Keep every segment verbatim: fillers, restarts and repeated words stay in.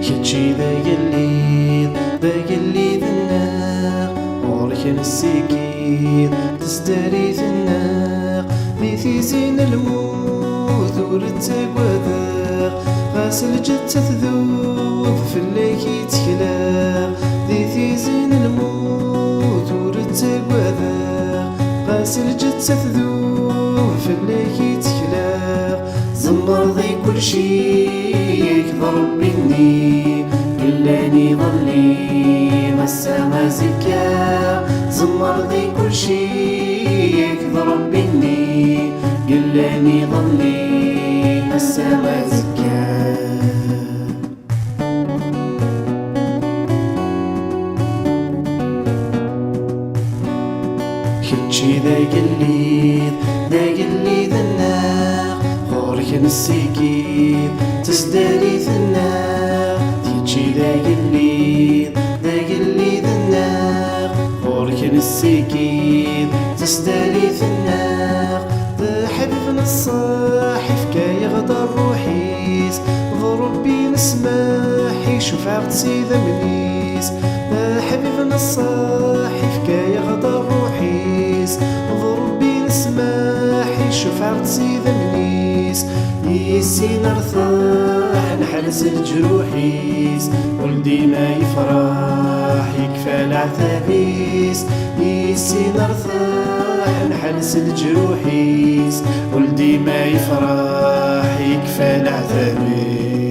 Kečči d agellid, d agellid-nneɣ, ɣur-k nessikid tasdarit-nneɣ. Di tizi n lmut ur ttagadeɣ, ɣas lǧetta tdub, fell-ak i ttekleɣ. Di tizi n lmut ur ttagadeɣ, ɣas lǧetta tdub, fell-ak i ttekleɣ. Tzemreḍ i kulci, yak d Ṛebbi-nni, yellan iḍelli, ass-a, azekka. Tzemreḍ i kulci, yak d Ṛebbi-nni, yellan iḍelli, ass-a, azekka. Kečči d agellid, d agellid-nneɣ, ɣur-k nessikid tasdarit-nneɣ. Kečči d agellid, d agellid-nneɣ, ɣur-k nessikid tasdarit-nneɣ. D aḥbib n ṣṣeḥ, ifka-yaɣ-d ṛṛuḥ-is, d Ṛebbi n ssmaḥ, icufeɛ-aɣ-d s idammen-is. D aḥbib n ṣṣeḥ, ifka-yaɣ-d ṛṛuḥ-is, d Ṛebbi n ssmaḥ, icufeɛ-aɣ-d s idammen-is. Yis-i nertaḥ, neḥles leǧruḥ-is, ul dima yefṛeḥ, yekfa leɛtab-is. Yis-i nertaḥ, neḥles leǧruḥ-is, ul dima yefṛeḥ, yekfa leɛtab-is.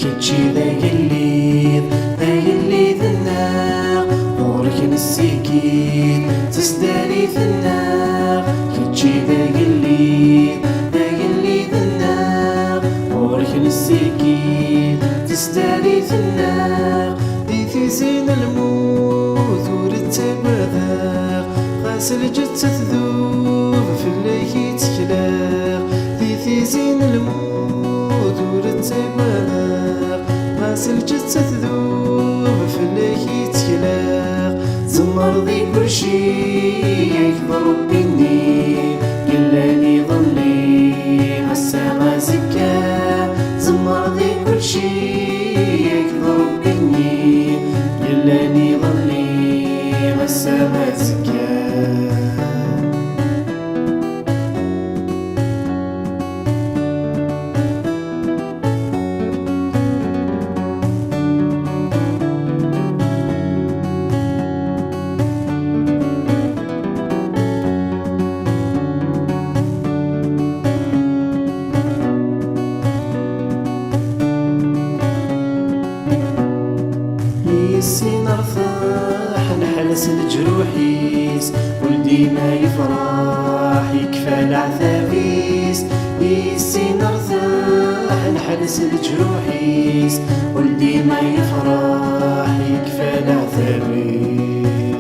Kečči d agellid, d agellid-nneɣ, ɣur-k nessikid tasdarit-nneɣ. Kečči d agellid, d agellid-nneɣ, ɣur-k nessikid tasdarit-nneɣ. Di tizi n lmut ur ttagadeɣ, ɣas lǧetta tdub, fell-ak i ttekleɣ. Di tizi n lmut ur ttagadeɣ, ɣas lǧetta tdub, fell-ak i ttekleɣ. Tzemreḍ i kulci, yak d Ṛebbi-nni, yellan iḍelli, ass-a, azekka. Tzemreḍ i kulci, yak d Ṛebbi-nni, yellan iḍelli, ass-a, azekka. Yis-i nertaḥ, neḥles leǧruḥ-is, ul dima yefṛeḥ, yekfa leɛtab-is. Yis-i nertaḥ, neḥles leǧruḥ-is, ul dima yefṛeḥ, yekfa leɛtab-is.